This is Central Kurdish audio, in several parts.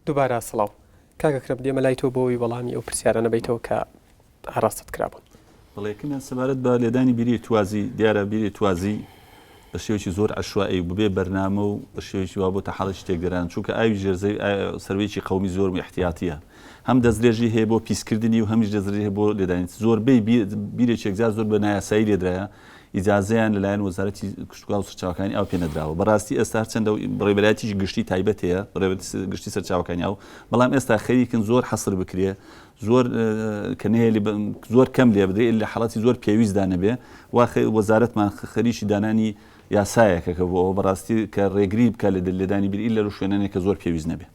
دووبارە سڵاو. کاک ئەکرەم دێمە لای تۆ بۆ ئەوەی وەڵامی ئەو پرسیارانە بەیتەوە کە ئاراستەت کرابوون. بەڵێ یەکەمیان سەبارەت بە لێدانی بیری توازی، دیارە بیری توازی بە شێوەیەکی زۆر عەشوائیی و بەبێ بەرنامە و بە شێوەیەکی وا بۆتە حاڵێکی تێکدەران، چونکە ئاوی ژێرزەوی سەروەیەکی قەومی زۆر ئیحتیاتییە، هەم دەستدرێژی هەیە بۆ پیسکردنی و هەمیش دەستدرێژی هەیە بۆ لێدانی، زۆربەی بیرێکی یەکجار زۆر بە نایاسایی لێدرایە، ئیجازەیان لەلایەن وەزارەتی کشتوکاڵ و سەرچاوەکانی ئاو پێ نەدراوە. بەڕاستی ئێستا هەرچەندە بەڕێوەبەرایەتیی گشتی تایبەت هەیە، بەڕێوەبەرایەتی گشتی سەرچاوەکانی ئاو، بەڵام ئێستا خەریکن زۆر حەسر بکرێ، زۆر کە نەهێلی زۆر کەم لێ بدرێ لە حاڵەتی زۆر پێویستدا نەبێ وا وەزارەتمان خەریکی دانانی یاسایەکە کە بۆ ئەوە بەڕاستی کە ڕێگری بکە لە لێدانی بیر ئیلا لەو شوێنانەی کە زۆر پێویست نەبێ.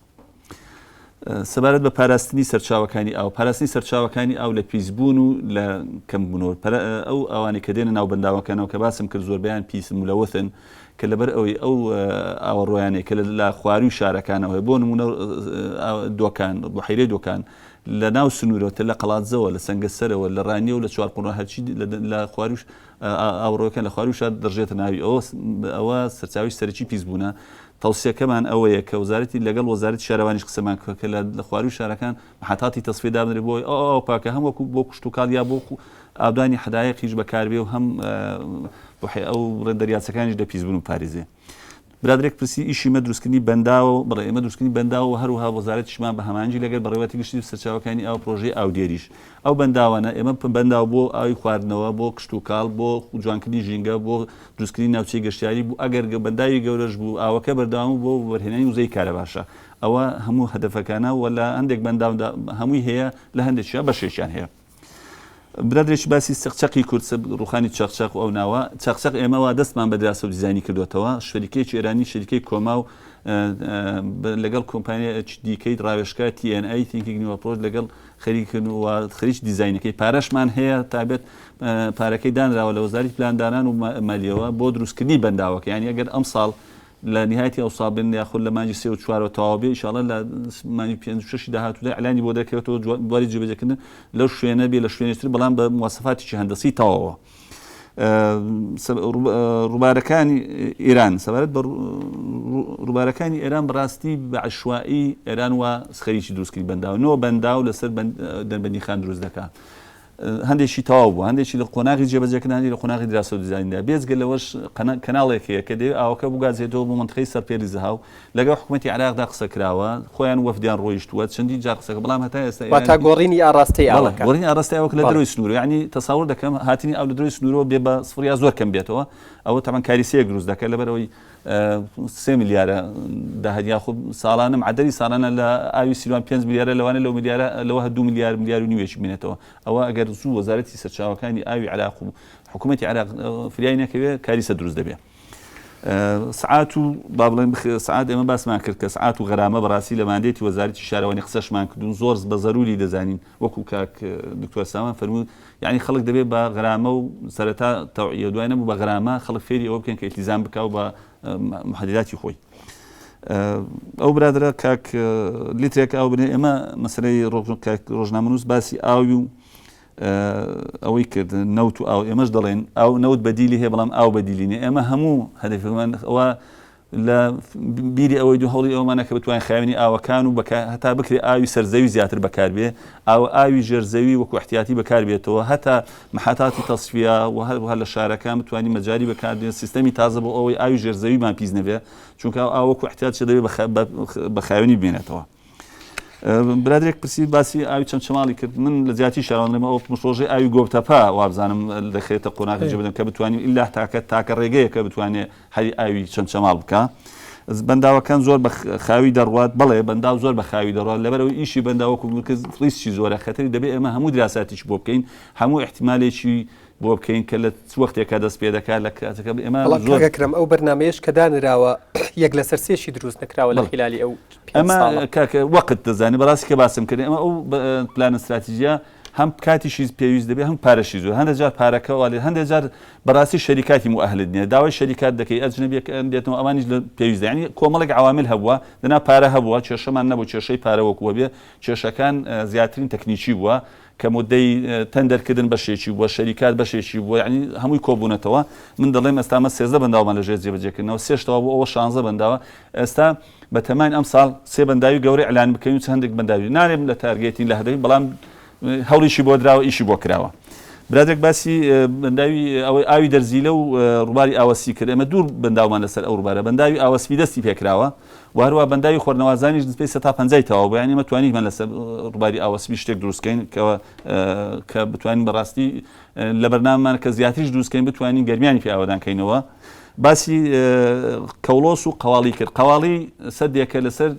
سەبارەت بە پاراستنی سەرچاوەکانی ئاو، پاراستنی سەرچاوەکانی ئاو لە پیسبوون و لە کەمبوونەوە، ئەو ئاوانەی کە دێنە ناو بەنداوەکانەوە کە باسم کرد زۆربەیان پیسن ملەوثن کە لەبەر ئەوەی ئەو ئاوەڕۆیانەی کە لە خوارووی شارەکانەوە هەیە بۆ نموونە دۆکان، بحیرەی دۆکان لە ناو سنوورەوە لە قەڵادزەوە لە سەنگەسەرەوە لە ڕانیە و لە چوارقوڕنە هەرچی لە خوارووش ئاوەڕۆکان لە خوارووی شار دەڕژێتە ناوی ئەوە ئەوە سەرچاوی سەرەکی پیسبوونە تەوسیەکەمان ئەوەیە کە وەزارەتی لەگەڵ وەزارەتی شارەوانیش قسەمان کردوە کە لە خوارووی شارەکان محەتاتی تەسفیە دابنرێت بۆ ئەوەی ئەو ئاوە پاکە هەم وەکو بۆ کشتوکاڵ یا بۆ ئاودانی حەدایەقیش بەکاربێ و هەم ئەو بڵێن دەریاچەکانیش لە پیسبوون بپارێزێ. برادەرێک پرسی ئیشی مە دروستکردنی بەنداوە و بەڵێ ئێمە دروستکردنی بەنداوە و هەروەها وەزارەتیشمان بە هەماهەنگی لەگەل بەڕێوەبەرایەتی گشتی سەرچاوەکانی ئاو پرۆژەی ئاودێریش ئەو بەنداوانە ئێمە بەنداو بۆ ئاوی خواردنەوە بۆ کشتوکاڵ بۆ جوانکردنی ژینگە بۆ دروستکردنی ناوچەی گەشتیاری بوو ئەگەر بەنداوی گەورەش بوو ئاوەکە بەردەوام بوو بۆ وەبەرهێنانی وزەی کارەباشە ئەوە هەموو هەدەفەکانە و لە هەندێک بەنداودا هەمووی هەیە لە هەندێکیان بەشێکیان هەیە. برادرێکی باسی چەقچەقی کورد ڕوخانی چەقچەق و ئەو ناوە چەقچەق ئێمە وا دەستمان بە دراسە و دیزاینی کردوێتەوە شەریکەیەکی ئێرانی شەریکەی کۆما و لەگەڵ کۆمپانیای دیکەی ڕاوێژکار TNA Thinking New Approach لەگەڵ خەریکن و خەریکی دیزاینەکەی پارەشمان هەیە تابێت پارەکەی دانراوە لە وەزارەتی پلاندانان و مالیەوە بۆ دروستکردنی بەنداوەکە یانی ئەگەر ئەمساڵ لە نهایەتی ئەوساڵ بن یاخود لە مانگی سێ و چوارەوە تەواو بێ ئیشاڵە لە مانگی پێنج و شەشی داهاتوودا ئیعلانی بۆ دەکرێتەوە بواری جێبەجێکردن لەو شوێنە بێ لە شوێنێکی تر بەڵام بە مواسەفاتێکی هەندەسی تەواوە. ڕووبارەکانی ئێران سەبارەت بە ڕووبارەکانی ئێران بەڕاستی بە عشوایی ئێران وا خەریکی دروستکردنی بەنداو نۆ بەنداو لەسەر دەربەندیخان دروست دەکات هەندێکی تەواو بوو هەندێکی لە قۆناغی جێبەجێکردن هەندێکی لە قۆناغی دراسە و دیزایندا بێجگە لەوەش کەناڵێک هەیە کە دەیەوێت ئاوەکە بگوازێتەوە بۆ مەنتقەی سەرپێلی زەهاو لەگەڵ حکومەتی عێراقدا قسە کراوە خۆیان وەفدیان ڕۆیشتووە چەندین جار قسەکە بەڵام هەتا ئێستا ئێران واتا گۆڕینی ئاڕاستەی بەڵێ ئاوەکە. گۆڕینی ئاڕاستەی ئاوەکە لە بەڵێ. دەرەوەی سنوورە یانی تەساور دەکەم هاتنی ئاو لە دەرەوەی سنوورەوە بێ بە سفر یا زۆر کەم بێتەوە ئەوە تەبعەن کاریسەیەک دروست دەکات لەبەرئەوەی سێ ملیارە داهات یاخود ساڵانە معدەلی ساڵانە لە ئاوی سیروان 5 ملیارە لەوانە لەو ملیارە لەوە دو ملیار ملیار و نیوێکی بمێنێتەوە ئەوە ئەگەر زوو وەزارەتی سەرچاوەکانی ئاوی عراق و حکوومەتی عراق فریای نەکەوێ کاریسە دروست دەبێ. سعات و با بڵێن سعات ئێمە باسمان کرد کە سعات و غەرامە بەڕاستی لە ماندێتی وەزارەتی شارەوانی قسەشمان کردوون زۆر بە زەروری دەزانین وەکو کاک دکتۆر سامان فەرموو یعنی خەڵک دەبێت بە غەرامە و سەرەتا تەوعیە دوای نەبوو بە غەرامە خەڵک فێری ئەوە بکەن کە ئیلتیزام بکا و بە محدداتی خۆی ئەو برادرە کاک لیترێک ئاو بنێ ئێمە مەسلەی ڕۆژنامەنووس باسی ئاوی و ئەوەی کرد نەوت و ئاو ئێمەش دەڵێن ئاو نەوت بەدیلی هەیە بەڵام ئاو بەدیلی نیە ئێمە هەموو هەدەفمان ئەوە لە بیری ئەوەی دوو هەوڵی ئەومانە کە بتوانین خاوێنی ئاوەکان و هەتا بکرێ ئاوی سەرزەوی زیاتر بەکاربێ ئاو ئاوی ژێرزەوی وەکو احتیاتی بەکاربێتەوە هەتا محەتاتی تەسفیە و هەروەها لە شارەکان بتوانین مەجاری بەکاربێن سیستەمی تازە بۆ ئەوەی ئاوی ژێرزەویمان پیس نەبێ چونکە ئاو وەکو احتیاط چ دەبێ بە خاوێنی بمێنێتەوە. برادرێک پرسی باسی ئاوی چەمچەماڵی کرد من لە جیاتی شارەوان دەڵێم ئەو پڕۆژەی ئاوی گۆپتەپە وابزانم دەخرێتە قۆناغی جێبەجێ کە بتوانین ئیلا تاکە تاکە ڕێگەیە کە بتوانێ هەری ئاوی چەمچەماڵ بکە بەنداوەکان زۆر بە خاوی دەڕوات بەڵێ بەنداو زۆر بە خاوی دەڕوات لەبەرەوەی ئیشی بەنداوەکو ڕیسکی زۆرە خەتەری دەبێ ئێمە هەموو دراساتیش بۆ بکەین هەموو احتیمالێکی بۆ بکەین کە لە چ وەختێکا دەست پێ دەکات لە کاتەکە ئێمە بەڵام زۆر کاک ئەکرەم ئەو بەرنامەیەش کە دانراوە یەک لەسەر سێشی دروست نەکراوە لە بەڵێ. خیلالی ئەو پێنج ئەمە ساڵە. کاک وەقت دەزانێ بەڕاستی کە باسم کرد ئێمە ئەو پلانە ستراتیجیە هەم کاتیشی پێویست دەبێ هەم پارەشی زۆر هەندێک جار پارەکە وا لێ هەندێک جار بەڕاستی شەریکاتی موئەهلت نییە داوای شەریکات دەکەی ئەجنەبیەکە دێتەوە ئەوانیش لە پێویست یعنی کۆمەڵێک عوامل هەبووە دەنا پارە هەبووە کێشەمان نەبوو کێشەی پارە وەکووە بێ کێشەکان زیاترین تەکنیکی بووە. کە مودەی تەندەرکردن بەشێکی بووە، شەریکات بەشێکی بووە، یانی هەمووی کۆبوونەتەوە. من دەڵێم ئێستا ئەمە 13 بەنداومان لە ژێر جێبەجێکردنەوە، سێش تەواو بوو، ئەوە 16 بەنداوە. ئێستا بە تەماین ئەمساڵ سێ بەنداوی گەورە ئیعلان بکەین و چ هەندێک بەنداوی نارێم لە target ین لە هەدەفین، بەڵام هەوڵیشی بۆ دراوە، ئیشی بۆ کراوە. برادەرێک باسی بەنداوی ئەوەی ئاوی دەرزیلە و ڕووباری ئاوەسی کرد. ئێمە دوو بەنداومان لەسەر ئەو ڕووبارە، بەنداوی ئاوەسپی دەستی پێکراوە و هەروەها بەنداوی خۆرنەوازانیش نزیکەی 50% تەواو بوو. یانی ئێمە توانیمان لەسەر ڕووباری ئاوەسپی شتێک دروست کەین کە بتوانین بەڕاستی لە بەرنامەمان کە زیاتریش دروست کەین بتوانین گەرمیانی پێ ئاوەدان کەینەوە. باسی کەوڵۆس و قەواڵی کرد. قەواڵی سەدێکە لەسەر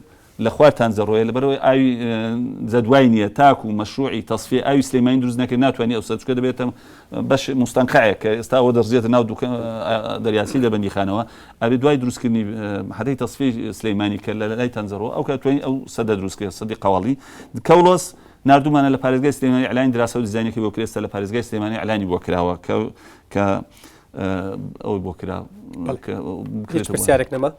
لە خوار تانجەڕۆیە لەبەرئەوەی ئاوی جەدوای نییە تاکو مەشروعی تەسفیە ئاوی سلێمانی دروست نەکرێت ناتوانانی ئەو سەر چونکە دەبێتە بەش مستەنقعێک کە ئێستا ئەوە دەڕزێتە ناو دەریاچەی دەربەندیخانەوە ئەبێ دوای دروستکردنی حەتەی تەسفیەی سلێمانی کە لە لای تەنجەڕۆ ئەو کات توانین ئەو سەدە دروست کرد سەدی قەواڵی کەوڵۆس ناردومانە لە پارێزگای سلێمانی ئیعلانی دراسە و دیزاینەکەی بۆ کرێ ئێستا لە پارێزگای سلێمانی ئیعلانی بۆ کراوە کە کە ئەوەی بۆ کرا هیچ پرسیارێک نەما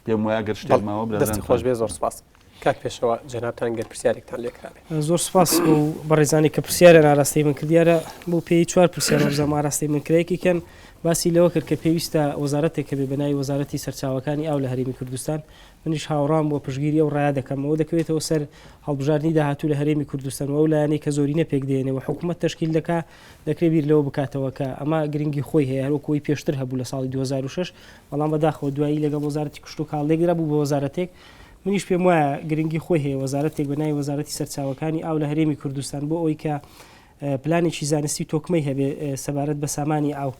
پێم وایە گەر شتێک ماوە برادەران دەستی خۆش بێ زۆر سپاس کاک پێشەوا جەنابتان گەر پرسیارێکتان لێ کرابێ. زۆر سپاس بۆ بەڕێزانی کە پرسیاریان ئاراستەی من کرد دیارە بۆ پێی چوار پرسیار وابزانم ئاراستەی من کرا یەکێکیان باسی لەوە کرد کە پێویستە وەزارەتێک هەبێ بە ناوی وەزارەتی سەرچاوەکانی ئاو لە هەرێمی کوردستان منیش هاوڕام و پشتگیری ئەو ڕایە دەکەم ئەوە دەکەوێتەوە سەر هەڵبژاردنی داهاتوو لە هەرێمی کوردستان و ئەو لایەنەی کە زۆرینە پێک دێنێ و حکوومەت تەشکیل دەکا دەکرێ بیر لەوە بکاتەوە کە ئەمە گرنگی خۆی هەیە هەروەکو ئەوەی پێشتر هەبوو لە ساڵی 2006 بەڵام بەداخەوە دوایی لەگەڵ وەزارەتی کشتوکاڵ لێکدرا بوو بە وەزارەتێک منیش پێم وایە گرنگی خۆی هەیە وەزارەتێک بە ناوی وەزارەتی سەرچاوەکانی ئاو لە هەرێمی کوردستان بۆ ئەوەی کە پلانێکی زانستی تۆکمەی هەبێ سەبارەت بە سامانی ئاو.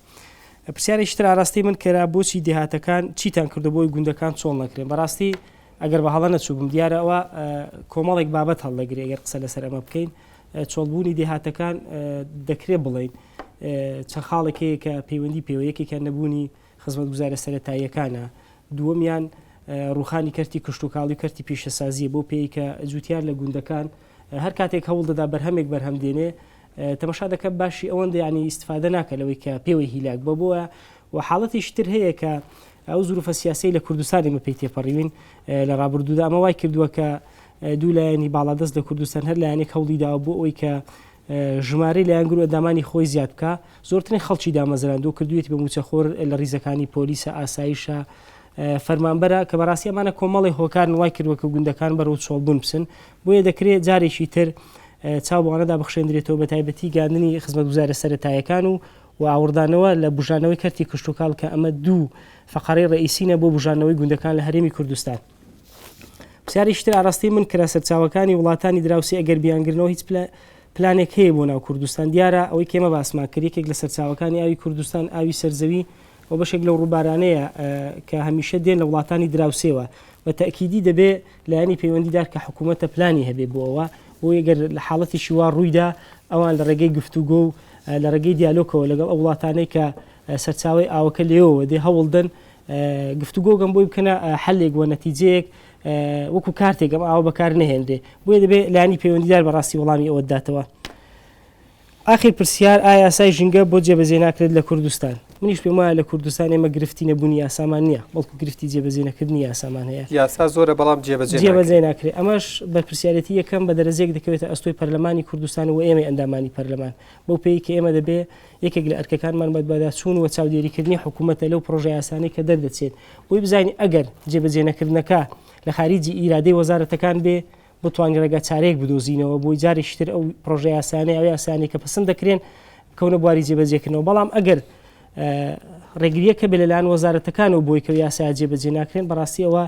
پرسیارێکی تر ئاراستەی من کرا بۆچی دێهاتەکان چیتان کردو بۆی گوندەکان چۆڵ نەکرێن بەڕاستی ئەگەر بە هەڵە نەچووبم دیارە ئەوە کۆمەڵێک بابەت هەڵدەگرێ گەر قسە لەسەر ئەمە بکەین چۆڵبوونی دێهاتەکان دەکرێ بڵێین چەند خاڵێک هەیە کە پەیوەندی پێوە یەکێکیان نەبوونی خزمەتگوزارە سەرەتاییەکانە دووەمیان ڕوخانی کەرتی کشتوکاڵی و کەرتی پیشەسازیە بۆ پێی کە جوتیار لە گوندەکان هەر کاتێک هەوڵ دەدا بەرهەمێک بەرهەم دێنێ تەمەشا دەکە باشی ئەوەندە ینی ئیسفادە ناکە لەوەی کە پێوەی هیلاک بە بۆە و حاڵەتیش تر هەیە کە ئەو زروفە سیاسەی لە کوردستان ئێمە پێی تێپەڕیوین لە ڕابردوودا ئەمە وای کردووە کە دوو لایەنی باڵادەست لە کوردستان هەر لایەنێک هەوڵی داوە بۆ ئەوەی کە ژمارەی لایەنگر و ئەندامانی خۆی زیاد بکە زۆرترین خەڵکی دامەزراندووە کردوویەتی بە مووچەخۆر لە ڕیزەکانی پۆلیسە ئاسایشە فەرمانبەرە کە بەڕاستی ئەمانە کۆمەڵی هۆکارن وای کردووە کە گوندەکان بەرەو چۆڵبوون بچن بۆیە دەکرێت جارێکی تر چاو بەوانەدا بخشێندرێتەوە بە تایبەتی گەاندنی خزمەتگوزارە سەرەتایەکان و و ئاوڕدانەوە لە بوژانەوەی کەرتی کشتوکاڵ کە ئەمە دوو فەقەرەی ڕەئیسینە بۆ بوژاندنەوەی گوندەکان لە هەرێمی کوردستان. پرسیارێکی تر ئاراستەی من کرا سەرچاوەکانی وڵاتانی دراوسێ ئەگەر بیانگرنەوە هیچ پلانێک هەیە بۆ ناو کوردستان دیارە ئەوەی کە ئێمە باسمان کرد یەکێک لە سەرچاوەکانی ئاوی کوردستان ئاوی سەرزەوی و بەشێک لەو ڕووبارانەیە کە هەمیشە دێن لە وڵاتانی دراوسێوە بە تەئکیدی دەبێ لایەنی پەیوەندیدار کە حکوومەتە پلانی هەبێ بۆ ئەوە، بۆیە گەر لە حاڵەتێکی وا ڕوویدا ئەوان لە ڕێگەی گفتوگۆ و لە ڕێگەی دیالۆکەوە لەگەڵ ئەو وڵاتانەی کە سەرچاوەی ئاوەکە لێوەوە دێ هەوڵ دەن گفتوگۆ گەم بۆی بکەنە حەلێک و نەتیجەیەک وەکو کارتێک ئەم ئاوە بەکار نەهێنرێ بۆیە دەبێ لایەنی پەیوەندیدار بەڕاستی وەڵامی ئەوەت داتەوە. ئاخیر پرسیار، ئایا یاسای ژینگە بۆ جێبەجێ ناکرێت لە کوردستان؟ منیش پێم وایە لە کوردستان ئێمە گرفتی نەبوونی یاسامان نییە، بەڵکو گرفتی جێبەجێ نەکردنی یاسامان هەیە. یاسا زۆرە بەڵام جێبەجێ ناکرێت. جێبەجێ ناکرێت. ئەمەش بەرپرسیارێتی یەکەم بە دەرەجەیەک دەکەوێتە ئەستۆی پەرلەمانی کوردستان و ئێمەی ئەندامانی پەرلەمان. بەو پێیەی کە ئێمە دەبێ یەکێک لە ئەرکەکانمان بەدواداچوون و چاودێریکردنی حکوومەتە لەو پڕۆژەیاسانەی کە دەردەچێت. بۆی بزانین ئەگەر جێبەجێ نەکردنەکە لە خاریجی ئیرادەی وەزارەتەکان بێ، بتوانین ڕێگا چارەیەک بدۆزینەوە بۆی جارێکی تر ئەو پڕۆژە یاسایانەی ئەو یاسایانەی کە پەسند دەکرێن بکەونە بواری جێبەجێکردنەوە بەڵام ئەگەر ڕێگریەکە بێ لەلایەن وەزارەتەکانەوە بۆی کە یاسا جێبەجێ ناکرێن بەڕاستی ئەوە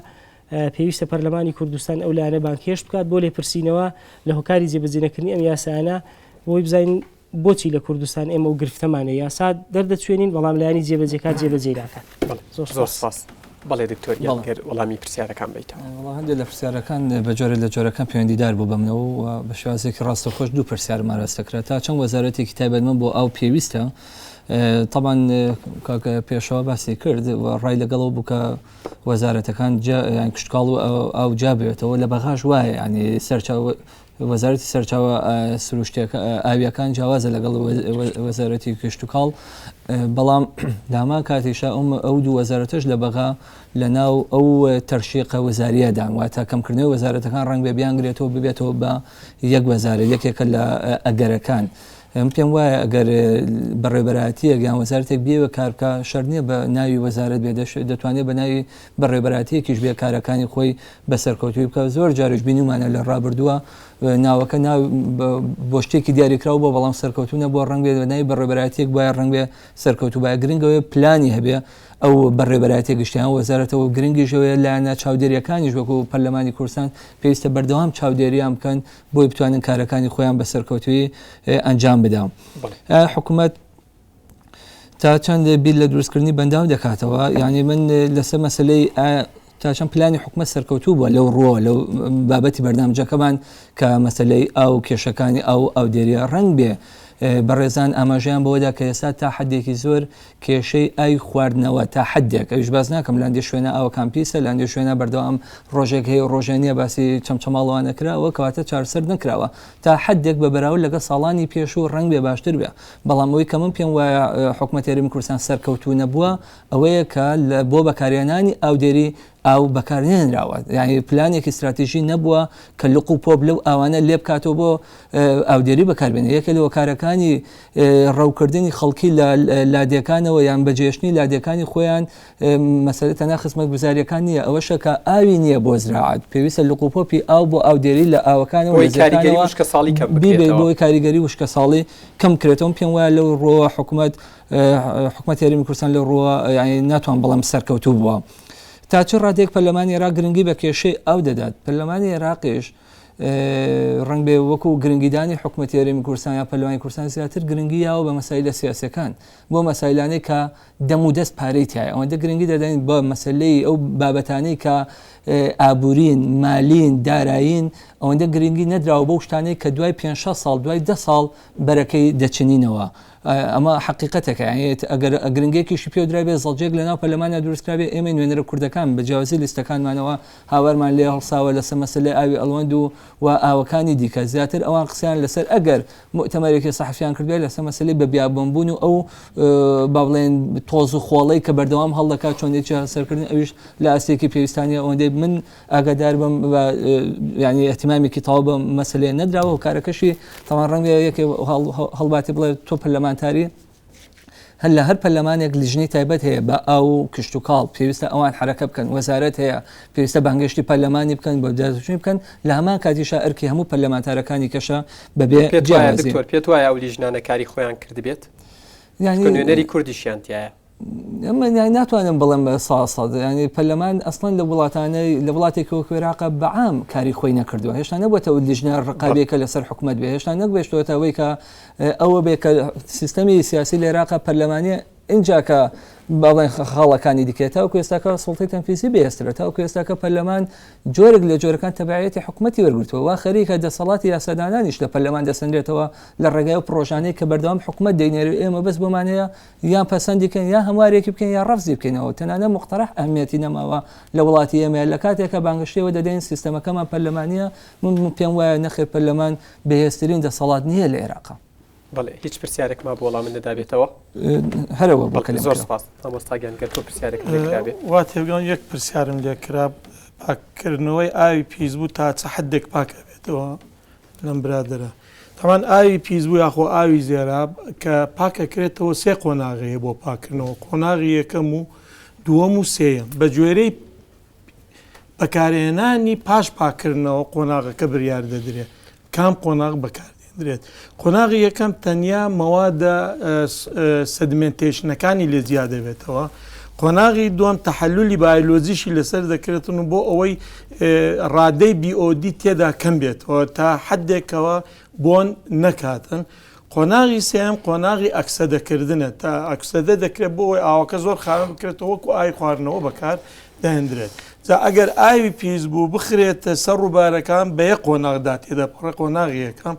پێویستە پەرلەمانی کوردستان ئەو لایەنە بانگهێشت بکات بۆ لێپرسینەوە لە هۆکاری جێبەجێنەکردنی ئەم یاسایانە بۆی بزانین بۆچی لە کوردستان ئێمە ئەو گرفتەمان هەیە؟ یاسا دەردەچوێنین بەڵام لایەنی جێبەجێکار جێبەجێی ناکات. بەڵێ زۆر زۆر سپاس. بەڵێ دکتۆر گیان گەر وەڵامی پرسیارەکان بەیتەوە. وەڵا هەندێک لە پرسیارەکان بە جۆرێک لە جۆرەکان پەیوەندیدار بوو بەمنەوە و بە شێوازێکی ڕاستەوخۆش دوو پرسیارم ئاراستە کرا تا چەند وەزارەتێکی تایبەتمەند بۆ ئاو پێویستە تەبعەن کاک پێشەوا باسی کرد و ڕای لەگەڵەوە بوو کە وەزارەتەکان یان کشتکاڵ و ئاو جیا بێتەوە لە بەغاش وایە ینی سەرچاوە. وەزارەتی سەرچاوە سروشتیەکە ئاویەکان جیاوازە لەگەڵ وەزارەتی کشتوکاڵ بەڵام لە هەمان کاتیشا ئەو دوو وەزارەتەش لە بەغا لە ناو ئەو تەرشیقە وەزاریەدان واتە کەمکردنەوەی وەزارەتەکان ڕەنگ بێ بیانگرێتەوە ببێتەوە بە یەک وەزارەت یەکێکە لە ئەگەرەکان. من پێم وایە ئەگەر بەڕێوەبەرایەتییەک یان وەزارەتێک بیەوێ کار بکا شەرت نییە بە ناوی وەزارەت بێ دەتوانێت بە ناوی بەڕێوەبەرایەتییەکیش بێ کارەکانی خۆی بە سەرکەوتووی بکا زۆر جاریش بینیومانە لە ڕابردووە ناوەکە ناو بۆ شتێکی دیاریکراو بووە بەڵام سەرکەوتوو نەبووە ڕەنگ بێ بە ناوی بەڕێوەبەرایەتییەک بوایە ڕەنگ بێ سەرکەوتوو بایە گرنگ ئەوەیە پلانی هەبێ ئەو بەڕێوەبەرایەتیە گشتیان وەزارەتەوە گرنگیش ئەوەیە لایەنە چاودێریەکانیش وەکو پەرلەمانی کوردستان پێویستە بەردەوام چاودێریان بکەن بۆی بتوانن کارەکانی خۆیان بە سەرکەوتووی ئەنجام بدا حکوومەت تا چەند بیر لە دروستکردنی بەنداو دەکاتەوە یعنی من لەسەر مەسلەی تا چەند پلانی حکومت سەرکەوتوو بووە لەو ڕووە لەو بابەتی بەرنامجەکەمان کە مەسلەی ئاو کێشەکانی ئاو ئاودێریە ڕەنگ بێ بەڕێزان ئاماژەیان بەوەدا کە ئێستا تا حدێکی زۆر کێشەی ئاوی خواردنەوە تا حدێک ئەویش باس ناکەم لە هەندێ شوێنە ئاوەکان پیسە لە هەندێ شوێنە بەردەوام ڕۆژێک هەیە و ڕۆژێ نییە باسی چەمچەماڵەوە نەکراوە کەواتە چارەسەر نەکراوە تا حدێک بە بەراورد لەگەڵ ساڵانی پێشوو ڕەنگ بێ باشتر بێ بەڵام ئەوەی کە من پێم وایە حکومەتی هەرێمی کوردستان سەرکەوتوو نەبووە ئەوەیە کە بۆ بەکارهێنانی ئاودێری ئاو بەکارنێنراوە یعنی پلانێکی استراتیژی نەبووە کە لق و پۆپ لەو ئاوانە لێ بکاتەوە بۆ ئاودێری بەکاربێنێ یەکێ لە هۆکارەکانی ڕەوکردنی خەڵکی لە لادێکانەوە یان بەجێشتنی لادێکانی خۆیان مەسەلە تەنها خزمەتگوزاریەکان نییە ئەوەشە کە ئاوی نییە بۆ زراعەت پێویستە لق و پۆپی ئاو بۆ ئاودێری لە ئاوەکانەوە بۆی کاریگەری وشکەساڵی کەم بکرێتەوە بۆی کاریگەری وشکەساڵی کەم بکرێتەوە پێم وایە لەو ڕووە حکومەت حکومەتی هەرێمی کوردستان لەو ڕووە یانی ناتوان بڵێم سەرکەوتوو بووە تا چ ڕادێک پەرلەمانی عێراق گرنگی بە کێشەی ئاو دەدات پەرلەمانی عێراقیش ڕەنگ بێ وەکو گرنگیدانی حکوومەتی هەرێمی کوردستان یا پەرلەمانی کوردستان زیاتر گرنگی یاوە بە مەسایلە سیاسەکان بۆ مەسایلانەی کە دەم و دەست پارەی تایە ئەوەندە گرنگی دەدەین بە مەسلەی ئەو بابەتانەی کە ئابوورین مالین دارایین ئەوەندە گرنگی نەدراوە بەو شتانەی کە دوای 5 ساڵ دوای ده ساڵ بەرەکەی دەچنینەوە ئەمە حەقیقەتێکە یانی ئەگەر گرنگێکیشی پێ درابێ زەڵجێک لەناو پەرلەمانە دروستکرابێ ئێمەی نوێنەرە کوردەکان بە جیاوازی لیستەکانمانەوە هاوارمان لێ هەڵساوە لەسەر مەسەلەی ئاوی ئەڵوەند و و ئاوەکانی دیکە زیاتر ئەوان قسەیان لەسەر ئەگەر موئتەمەرێکی سەحەفیان کردبێ لەسەر مەسەلەی بە بیابانبوون و ئەو با بڵێن تۆز و خۆڵەی کە بەردەوام هەڵدەکات چۆنیەتی چارەسەرکردن ئەویش لە ئاستێکی پێویستانیە ئەوەندەی من ئاگادار بم بە یعنی اهتمامێکی تەواو بە مەسلەیە نەدراوە هۆکارەکەشی تەوان ڕەنگە یەکێ هەڵباتی بڵێ تۆ پەرلەمانتاری هەر لە هەر پەرلەمانێک لیژنەی تایبەت هەیە بە ئاو و کشتتوکاڵ پێویستە ئەوان حرەکە بکەن وەزارەت هەیە پێویستە بانگێشتی پەرلەمانی بکەن بۆ دەرچوونی بکەن لە هەمان کاتیشا ئەرکی هەموو پەرلەمانتارەکانی کەشە بەبێ دکتۆر پێت وایە ئەو لیژنانە کاری خۆیان کردبێت یعنی نوێنەری کوردیشیان تایە من یانی ناتوانم بڵێم بە سا سەد یانی پەرلەمان ئەسڵەن لە وڵاتانەی لە وڵاتێکی وەکو عێراقە بەعام کاری خۆی نەکردووە هێشتا نەبووەتە ئەو لیژنە ڕقابیەکە لەسەر حکومەت بێ هێشتا نەگوێشتوەتە ئەوەی کە ئەوە بێ کە سیستەمی سیاسی لە عێراقە پەرلەمانیە ئینجا کە باڵێن خاڵەکانی دیکە تاوەکو ئێستاکە سوڵتەی تەنفیزی بەهێزترە تاوەکو ئێستاکە پەرلەمان جۆرێک لە جۆرەکان تەبعیەتی حکومەتی وەرگرتووە وا خەریکە دەسەڵاتی یاسادانانیش لە پەرلەمان دەسەنرێتەوە لە ڕێگای ئەو پڕۆژانەی کە بەردەوام حکومەت دەینێرێ ئێمە بەس بۆمان هەیە یان پەسەندی بکەین یا هەموارێکی بکەین یا ڕەفزی بکەینەوە تەنانەت موقتەرەح ئەهمیەتی نەماوە لە وڵاتی ئێمە لە کاتێکا بانگەشەی دەدەین سیستەمەکەمان پەرلەمانیە من پێم وایە نەخێر پەرلەمان بەهێزترین دەسەڵات نییە لە عێراقا. بەڵێ هیچ پرسیارێک مابوو وەڵامت نەدابێتەوە؟ هەرەوە بۆ کەلێم زۆر سپاس مامۆستا گیان گەر تۆ پرسیارێکت لێ کرابێ. وا تێبگەم یەک پرسیارم لێ کرا پاککردنەوەی ئاوی پیسبوو تا چ حەدێک پاک ئەبێتەوە؟ لەم برادەرە. تەبعەن ئاوی پیس بوو یاخۆ ئاوی زێراب کە پاک ئەکرێتەوە سێ قۆناغ هەیە بۆ پاککردنەوە قۆناغی یەکەم و دووەم و سێیەم بە گوێرەی بەکارهێنانی پاش پاککردنەوە قۆناغەکە بریار دەدرێت کام قۆناغ بەکاردێنرێت قۆناغی یەکەم تەنیا مەوادە سەدمنتێشنەکانی لێ جیا دەبێتەوە قۆناغی دووەم تەحەلولی بایلۆجیشی لەسەر دەکرێتن و بۆ ئەوەی ڕادەی BOD تێدا کەم بێتەوە تا حدێکەوە بۆن نەکاتن. قۆناغی سێیەم قۆناغی ئەکسەدەکردنە، تا ئەکسەدە دەکرێت بۆ ئەوەی ئاوەکە زۆر خاوێن بکرێتەوە وەکو ئاوی خواردنەوە بەکار دەهێندرێت. جا ئەگەر ئاوی پیس بوو بخرێتە سەر ڕووبارەکان بە یەک قۆناغدا تێدەپەڕێت، قۆناغی یەکەم.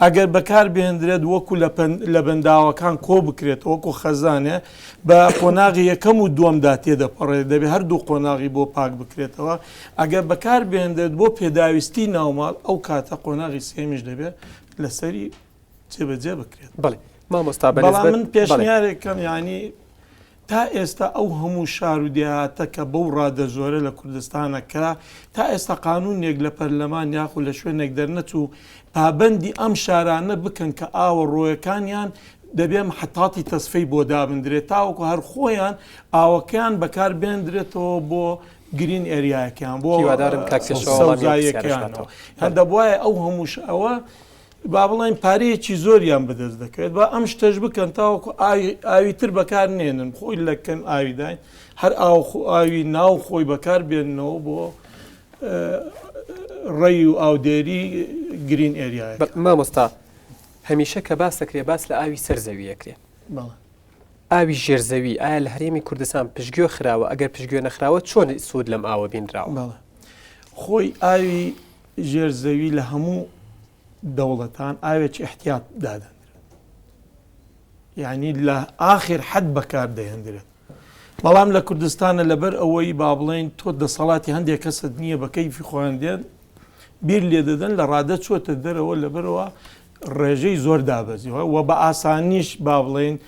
ئەگەر بەکار بهێندرێت وەکو لە بەنداوەکان کۆ بکرێتەوە وەکو خەزانێ بە قۆناغی یەکەم و دووەمدا تێدەپەڕێت، دەبێت هەردوو قۆناغی بۆ پاک بکرێتەوە. ئەگەر بەکار بهێندرێت بۆ پێداویستی ناوماڵ ئەو کاتە قۆناغی سێیەمیش دەبێت لەسەری جێبەجێ بکرێت. بەڵێ مامۆستا بەڵام بەنسبەت من بەڵێ. پێشنیارێک کەم یانی تا ئێستا ئەو هەموو شار و دێهاتە کە بەو ڕادە زۆرە لە کوردستانە کرا تا ئێستا قانونێک لە پەرلەمان یاخو لە شوێنێک دەرنەچوو پابەندی ئەم شارانە بکەن کە ئاوە ڕۆیەکانیان دەبێ محەتاتی تەسفەی بۆ دابندرێت تاوەکو هەر خۆیان ئاوەکەیان بەکار بێندرێتەوە بۆ گرین ئێریایەکەیان بۆ هیوادارم کاک پێشەوا وەڵامی ئەو پرسیارەش سەوزاییەکەیانەوە باتەوە. هەر دەبوایە ئەو هەمووش ئەوە با بڵێین پارەیەکی زۆریان بەدەست دەکەوێت با ئەم شتەش بکەن تاوەکو ئاوی ئاوی تر بەکار نێنن خۆی لە کەم ئاویداین هەر ئاو ئاوی ناو خۆی بەکار بێننەوە بۆ ڕێی و ئاودێری گرین ئێریایەکە. مامۆستا هەمیشە کە باس دەکرێ باس لە ئاوی سەر زەوی ئەکرێ. بەڵێ. ئاوی ژێر زەوی ئایا لە هەرێمی کوردستان پشتگوێ خراوە ئەگەر پشتگوێ نەخراوە چۆن سوود لەم ئاوە بینراوە؟ بەڵێ خۆی ئاوی ژێر زەوی لە هەموو دەوڵەتان ئاوێکی احتیاط دادەنرێت یعنی لە ئاخر حەد بەکار دەهێندرێت بەڵام لە کوردستانە لەبەر ئەوەی با بڵێن تۆ دەسەڵاتی هەندێک کەست نییە بە کەیفی خۆیان دێن بیر لێ دەدەن لە ڕادە چۆتە دەرەوە لەبەرەوە ڕێژەی زۆر دابەزیوە و بە ئاسانیش با بڵێین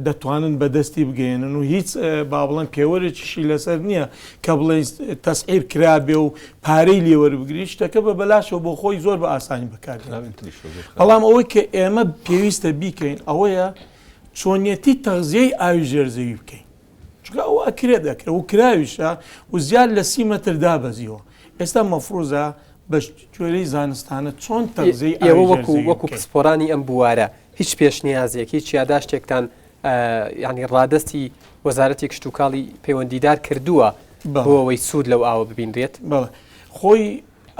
دەتوانن بەدەستی بگەیەنن و هیچ با بڵێن پێوەرێکیشی لەسەر نییە کە بڵێن تەسعیر کرابێ و پارەی لێوەربگری شتەکە بە بەلاشەوە بۆ خۆی زۆر بە ئاسانی بەکاردێت بەڵام ئەوەی کە ئێمە پێویستە بیکەین ئەوەیە چۆنیەتی تەغزیەی ئاوی ژێرزەوی بکەین چونکە ئەوە ئەکرێت ئەکرێت و کراویشە و زیاد لە 30 مەتر دابەزیوە ئێستا مەفروزە بە گوێرەی زانستانە چۆن تەغزیەی ئێوە ئاوی وەکو ژێرزەوی وەکو بکەین. پسپۆرانی ئەم بوارە هیچ پێشنیازێک هیچ یاداشتێکتان یانی ڕادەستی وەزارەتی کشتوکاڵی پەیوەندیدار کردووە بەڵێ. بۆ ئەوەی سوود لەو ئاوە ببینرێت؟ بەڵێ خۆی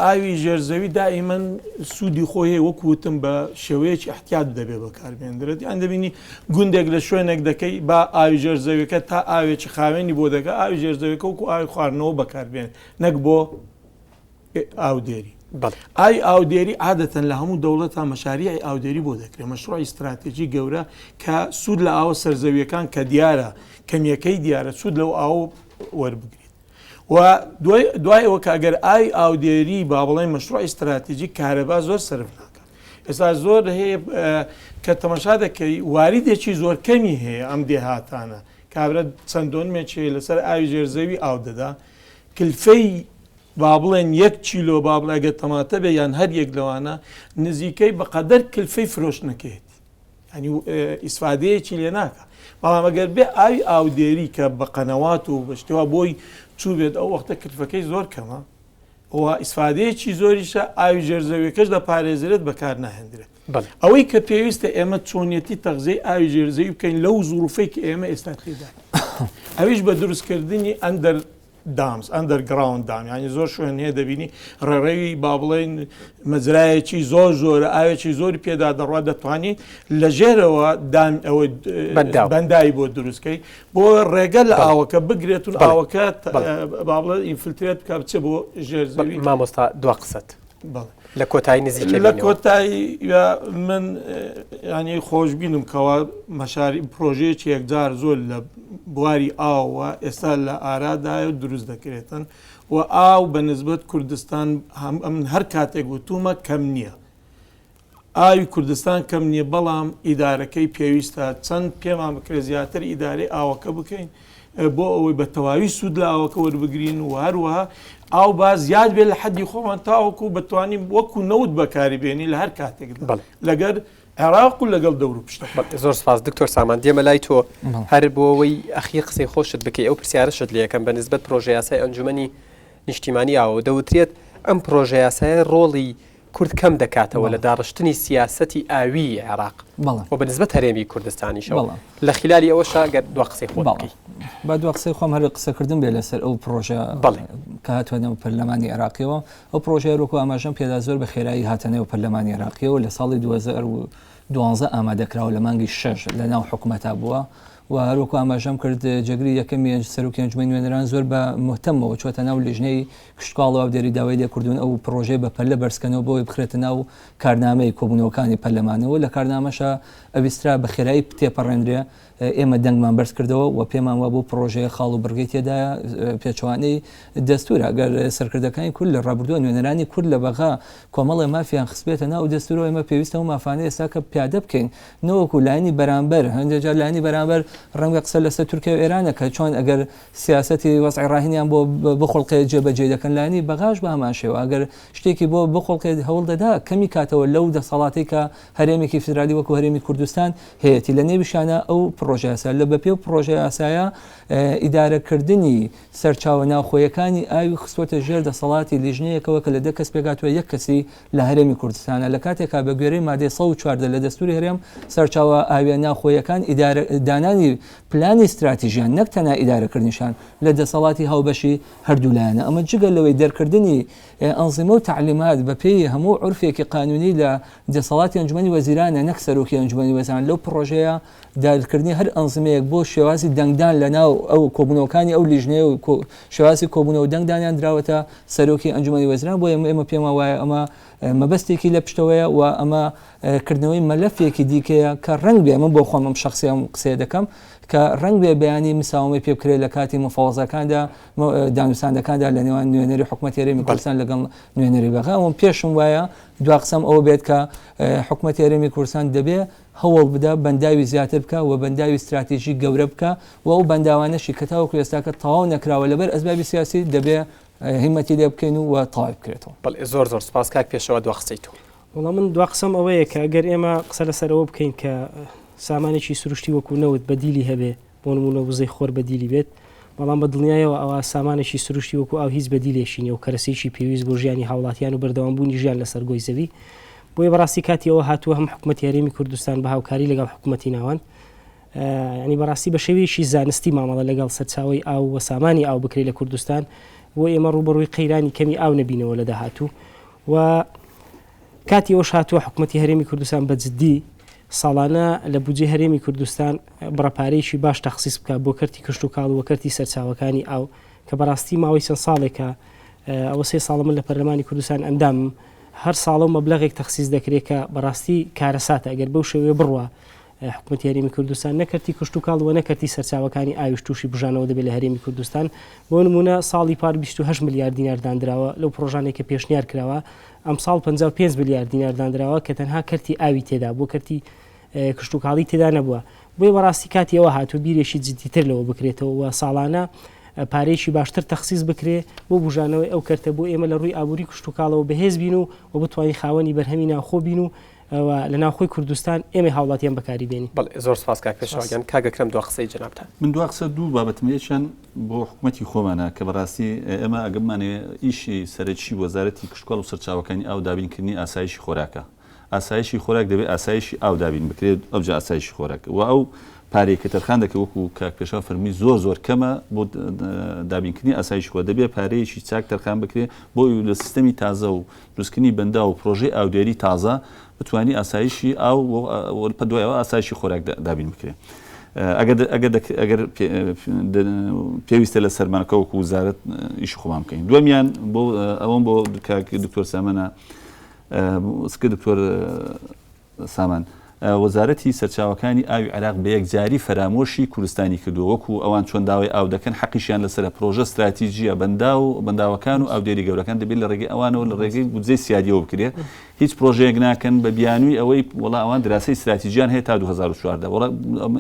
ئاوی ژێر زەوی دائیمەن سوودی خۆی هەیە وەکو وتم بە شێوەیەکی ئیحتیات دەبێ بەکاربێندرێت یان دەبینی گوندێک لە شوێنێک دەکەی با ئاوی ژێر زەویەکە تا ئاوێکی خاوێنی بۆ دەکە ئاوی ژێر زەویەکە وەکو ئاوی خواردنەوە بەکاربێن نەک بۆ ئاودێری. ئاوی ئاودێری عادەتەن لە هەموو دەوڵەتا مەشاریعی ئاودێری بۆ دەکرێت، مەشروعی ستراتێجی گەورە کە سوود لە ئاوە سەرزەوییەکان کە دیارە کەمییەکەی دیارە سوود لەو ئاوە وەربگریت و دوای دوای ئەوە کە ئەگەر ئاوی ئاودێری با بڵێین مەشروعی ستراتێجی کارەبا زۆر سەرف ناکات ئێستا زۆر هەیە کە تەماشا دەکەی واریدێکی زۆر کەمی هەیە ئەم دێهاتانە کابرا چەند دۆنمێکی هەیە لەسەر ئاوی ژێرزەوی ئاو دەدا کلفەی با بڵێن یەک کیلۆ با بڵێ ئەگەر تەماتە بێ یان هەر یەک لەوانە نزیکەی بە قەدەر کلفەی فرۆشتنەکەیەتی یعنی ئیسفادەیەکی لێ ناکە بەڵام ئەگەر بێ ئاوی ئاودێری کە بە قەنەوات و بەشتیوا بۆی چوو بێت ئەو وەختە کلفەکەی زۆر کەمە و ئیسفادەیەکی زۆریشە ئاوی ژێرزەویەکەش دەپارێزرێت بەکار ناهێندرێت ئەوەی کە پێویستە ئێمە چۆنیەتی تەغزیەی ئاوی ژێرزەوی بکەین لەو زروفەی کە ئێمە ئێستا تێداین ئەویش بە دروستکردنی under dams، Underground Dam، یانی زۆر شوێن هەیە دەبینی ڕێڕەوی با بڵێین مەزرایەکی زۆر زۆرە ئاوێکی زۆری پێدا دەڕوا دەتوانی لە ژێرەوە dam ئەوە بەنداوی بۆ دروستکەی بۆ ڕێگە لە ئاوەکە بگرێت و ئاوەکە با بڵێن infiltrate بکە بچێ بۆ ژێر زەوی. مامۆستا دوا قسەت. بەڵێ. لە کۆتایی نزیکە لە کۆتایی من ینی خۆشببینم کەوا مەشاری پرۆژەیەکی یەکجار زۆر لە بواری ئاوە ئێستا لە ئارادایە و دروست دەکرێتن و ئاو بە نسبەت کوردستان هەم ئەمن هەر کاتێک وتومە کەم نییە ئاوی کوردستان کەم نییە بەڵام ئیدارەکەی پێویستە چەند پێمان بکرێت زیاتر ئیدارەی ئاوەکە بکەین بۆ ئەوەی بە تەواوی سوود لە ئاوەکە وەربگرین و هەروەها ئاو با زیاد بێت لە حەدی خۆمان تاوەکو بتوانین وەکو نەوت بەکاری بێنین لە هەر کاتێکدا لەگەر عێراق و لەگەڵ دەور و پشتەکە. زۆر سپاس دکتۆر سامان دێمە لای تۆ هەر بۆ ئەوەی ئەخیر قسەی خۆشت بکەی ئەو پرسیارەشت لێ ئەکەم بە نسبەت پرۆژەیاسای ئەنجومەنی نیشتیمانی ئاوەوە دەوترێت ئەم پرۆژەیاسایە ڕۆڵی کورد کەم دەکاتەوە لە داڕشتنی سیاسەتی ئاویی عێراق و بە نسبەت هەرێمی کوردستانیشەوە لە خیلالی ئەوەشا گەر دوا قسەی خۆت بکەی. با دوا قسەی خۆم هەر قسەکردن بێ لەسەر ئەو پڕۆژە کە هاتووە نێو پەرلەمانی عێراقیەوە، ئەو پڕۆژەیە وەکو ئاماژەم پێدا زۆر بە خێرایی هاتە نێو پەرلەمانی عێراقیەوە لە ساڵی 2000 دوانزە ئامادەکراوە لە مانگی شەش لە ناو حکومەتا بووە و هەروەکو ئاماژەم کرد جێگری یەکەمی سەرۆکی ئەنجومەنی نوێنەران زۆر بە مهتەمەوە چۆتە ناو لیژنەی کشتوکاڵ و ئاودێری داوای لێکردوون ئەو پڕۆژەیە بە پەلە بەرزکەنەوە بۆی بخرێتە ناو کارنامەی کۆبوونەوەکانی پەرلەمانەوە لە کارنامەشا ئەویسترا بە خێرایی تێپەڕێنرێ ئێمە دەنگمان بەرز کردەوە و پێمان وابوو پڕۆژەیە خاڵ و بڕگەی تێدایە پێچەوانەی دەستورە گەر سەرکردەکانی کورد لە ڕابردووە نوێنەرانی کورد لە بەغا کۆمەڵێ مافیان خستبێتە ناو دەستورەوە ئێمە پێویستە ئەو مافانە ئێستا کە پیادە بکەین نەوەکو لایەنی بەرامبەر هەندێک جار لایەنی بەرامبەر ڕەنگە قسە لەسەر تورکیا و ئێرانە کە چۆن ئەگەر سیاسەتی وەزعی ڕاهینیان بۆ بخوڵقێ جێبەجێ دەکەن لایەنی بەغاش بە هەمان شێوە ئەگەر شتێکی بۆ بخوڵقێت هەوڵ دەدا کەمی کاتەوە لەو دەسەڵاتەی کە هەرێمێکی فیدرالی وەکو هەرێمی کوردستان هەیەتی لە نێویشانە ئەو پڕۆژە یاسا لە بەپێ و پڕۆژە یاسایە ئیدارەکردنی سەرچاوە ناوخۆیەکانی ئاوی خستووەتە ژێر دەسەڵاتی لیژنەیەکەوە کە لە دە کەس پێکهاتووە یەک کەسی لە هەرێمی کوردستانە لە کاتێکا بە گوێرەی مادەی 114 لە دەستوری هەرێم سەرچاوە ئاویە ناوخۆیەکان ئیدارە دانانی پلانی ستراتیژیان نەک تەنها ئیدارەکردنیشان لە دەسەڵاتی هاوبەشی هەردوو لایەنە ئەمە جگە لەوەی دەرکردنی ئەنزیمە و تەعلیمات بە پێی هەموو عورفێکی قانونی لە دەسەڵاتی ئەنجومەنی وەزیرانە نەک سەرۆکی ئەنجومەنی وەزیران لەو پڕۆژەیە داگیرکردنی هەر ئەنزیمەیەک بۆ شێوازی دەنگدان لە ناو ئەو کۆبوونەوەکانی ئەو لیژنەیە و شێوازی کۆبوونەوە دەنگدانیان دراوەتە سەرۆکی ئەنجومەنی وەزیران بۆیە ئێمە پێمان وایە ئەمە مەبەستێکی لە پشتەوەیە و ئەمە کردنەوەی مەلەفێکی دیکەیە کە ڕەنگ بێ من بۆ خۆم ئەم شخصی ئەم قسەیە دەکەم کە ڕەنگ بێ بەیانی مساومەی پێ بکرێت لە کاتی مفاوەزەکاندا دانوستاندەکاندا لە نێوان نوێنەری حکوومەتی هەرێمی کوردستان لەگەڵ نوێنەری بەغا ئەوم پێشم وایە دوا قسەم ئەوە بێت کە حکوومەتی هەرێمی کوردستان دەبێ هەوڵ بدە بەنداوی زیاتر بکا و بەنداوی ستراتیژی گەورە بکا و ئەو بەنداوانەشی کە تاوەکو ئێستاکە تەواو نەکراوە لەبەر ئەسبابی سیاسی دەبێ هیمەتی لێ بکەین و تەواوی بکرێتەوە. بەڵێ زۆر زۆر سوپاس کاک پێشەوا دوا قسەی تۆ. وەڵا من دوا قسەم ئەوەیە کە ئەگەر ئێمە قسە لەسەر ئەوە بکەین کە سامانێکی سروشتی وەکو نەوت بەدیلی هەبێ بۆ نموونە وزەی خۆر بەدیلی بێت، بەڵام بە دڵنیایەوە ئەوا سامانێکی سروشتی وەکو ئاو هیچ بەدیلێکی نیە و کەرەسەیەکی پێویست بۆ ژیانی هاوڵاتیان و بەردەوامبوونی ژیان لەسەر گۆی زەوی. بۆیە بەڕاستی کاتی ئەوە هاتووە هەم حکومەتی هەرێمی کوردستان بە هاوکاری لەگەڵ حکومەتی ناوەند یانی بەڕاستی بە شێوەیەکی زانستی مامەڵە لەگەڵ سەرچاوەی ئاو و سامانی ئاو بکرێت لە کوردستان بۆ ئێمە ڕووبەڕووی قەیرانی کەمی ئاو نەبینەوە لە داهاتوو و کاتی ئەوەش هاتووە حکومەتی هەرێمی کوردستان بە جدی ساڵانە لە بودجەی هەرێمی کوردستان بڕە پارەیەکی باش تەخسیس بکات بۆ کەرتی کشتوکاڵ و کەرتی سەرچاوەکانی ئاو کە بەڕاستی ماوەی چەند ساڵێکە ئەوە سێ ساڵە من لە پەرلەمانی کوردستان ئەندامم هەر ساڵە و مەبلەغێک تەخسیس دەکرێت کە بەڕاستی کارەساتە ئەگەر بەو شێوەیە بڕوا حکومەتی هەرێمی کوردستان نە کەرتی کشتوکاڵ و نە کەرتی سەرچاوەکانی ئاویش تووشی بژانەوە دەبێت لە هەرێمی کوردستان بۆ نمونە ساڵی پار 28 ملیار دینار دانراوە لەو پرۆژانێک کە پێشنیار کراوە ئەمساڵ 55 ملیار دینار دانراوە کە تەنها کەرتی ئاوی تێدا بووە کەرتی کشتوکاڵی تێدا نەبووە بۆیە بەڕاستی کاتی ئەوە هاتوو بیرێکی جدیتر لەوە بکرێتەوە و ساڵانە پارەیەکی باشتر تەخسیس بکرێ بۆ بژانەوەی ئەو کەرتە بۆ ئێمە لە ڕووی ئابووری کشتوکاڵەوە بەهێز بین و و بتوانین خاوەنی بەرهەمی ناوخۆ بین و و لە ناوخۆی کوردستان ئێمەی هاوڵاتیان بەکاری بێنین. بەڵێ زۆر سپاس کاک پێشەوا گیان. کاک ئەکرەم دوا قسەی جەنابتان. من دوا قسە دوو بابەتم یەکیان بۆ حکومەتی خۆمانە کە بەڕاستی ئێمە ئەگەر بمانەوێ ئیشی سەرەکی وەزارەتی کشتوکاڵ و سەرچاوەکانی ئاو دابینکردنی ئاسایشی خۆراکە ئاسایشی خۆراک دەبێت ئاسایشی ئاو دابین بکرێت ئەوجا ئاسایشی خۆراک و ئەو پارەی کە تەرخان دەکرێت وەکو کاک پێشەوا فەرمووی زۆر زۆر کەمە بۆ دابینکردنی ئاسایشی خۆراک دەبێت پارەیەکی چاک تەرخان بکرێت بۆ لە سیستەمی تازە و دروستکردنی بەنداو و پرۆژەی ئاودێری تازە بتوانی ئاسایشی ئاو و دوای ئەوە ئاسایشی خۆراک دابین بکرێت. ئەگەر ئەگەر ئەگەر پێویستە لە سەرمانەکە وەکو وزارەت ئیشی خۆمان بکەین دووەمیان بۆ ئەوەم بۆ کاک دکتۆر سامانە سکە دکتۆر سامان، وەزارەتی سەرچاوەکانی ئاوی عێراق بە یەکجاری فەرامۆشی کوردستانی کردووە، وەکو ئەوان چۆن داوای ئاو دەکەن حەقیشیان لەسەرە، پرۆژە ستراتیجییە بەنداو بەنداوەکان و ئاودێری گەورەکان دەبێت لە ڕێگەی ئەوانەوە لە ڕێگەی بودجەی سیادیەوە بکرێت، هیچ پرۆژەیەک ناکەن بە بیانووی ئەوەی وەڵا ئەوان دراسەی ستراتیجیان هەیە تا 2014 وەڵا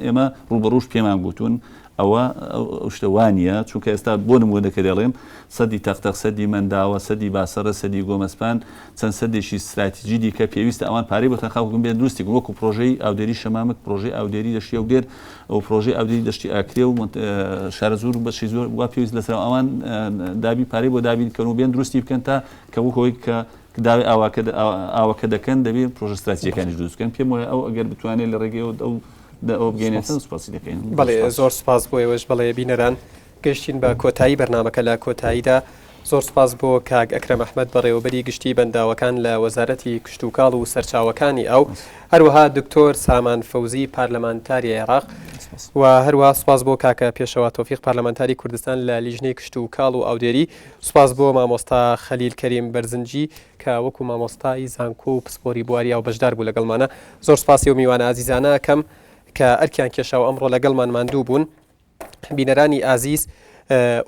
ئێمە ڕووبەڕووش پێمان گوتوون ئەوە ئەو شتە وا نییە، چونکە ئێستا بۆ نموونە کە دەڵێم سەدی تەقتەق، سەدی مەنداوە، سەدی باسەڕە، سەدی گۆمەسپان، چەند سەدێکی ستراتیجی دیکە پێویستە ئەوان پارەی بۆ تەرخان بکەن بێن دروستی بکەن وەکو پرۆژەی ئاودێری شەمامک، پرۆژەی ئاودێری دەشتی هەولێر و پرۆژەی ئاودێری دەشتی ئاکرێ و شارەزوور و بەشی زۆر وا پێویست لەسەر ئەوان دابین پارەی بۆ دابین بکەن و بێن دروستی بکەن تا کە وەک هۆی کە داوای ئاواکە ئاوەکە دەکەن دەبێ پرۆژە ستراتیجیەکانیش دروست بکەن پێم وایە ئەو ئەگەر بتوانێت لە ڕێگەی ئەو ئەوە بگەینێتن سوپاسی دەکەین. بەڵێ زۆر سوپاس بۆ ئێوەش. بەڵێ بینەران گەشتین بە کۆتایی بەرنامەکە لە کۆتاییدا. زۆر سوپاس بۆ کاک ئەکرەم ئەحمەد بەڕێوەبەری گشتی بەنداوەکان لە وەزارەتی کشتوکاڵ و سەرچاوەکانی ئاو، هەروەها دکتۆر سامان فەوزی پارلەمانتاری عێراق و هەروەها سوپاس بۆ کاکە پێشەوا تۆفیق پارلەمانتاری کوردستان لە لیژنەی کشتوکاڵ و ئاودێری، سوپاس بۆ مامۆستا خەلیل کەریم بەرزنجی کە وەکو مامۆستای زانکۆ و پسپۆری بواری ئاو بەشدار بوو لەگەڵمانە. زۆر سوپاسی ئەو میوانە ئازیزانە ئەکەم کە ئەرکیان کێشا و ئەمڕۆ لەگەڵمان ماندوو بوون. بینەرانی ئازیز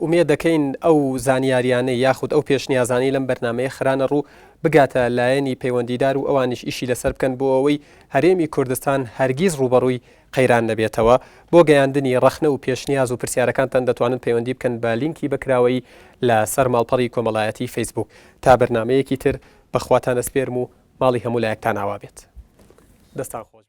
ئومێد دەکەین ئەو زانیاریانەی یاخود ئەو پێشنیازانەی لەم بەرنمەیە خرانە ڕوو بگاتە لایەنی پەیوەندیدار و ئەوانیش ئیشی لەسەر بکەن بۆ ئەوەی هەرێمی کوردستان هەرگیز ڕووبەڕووی قەیران نەبێتەوە. بۆ گەیاندنی ڕەخنە و پێشنیاز و پرسیارەکانتان دەتوانن پەیوەندی بکەن بە لینکی بەکراوەیی لە سەر ماڵپەڕی کۆمەڵایەتی فەیسبووک. تا بەرنامەیەکی تر بە خواتان ئەسپێرم و ماڵی هەموو لایەکتان ئاوا بێت. دەستان خۆش بێت.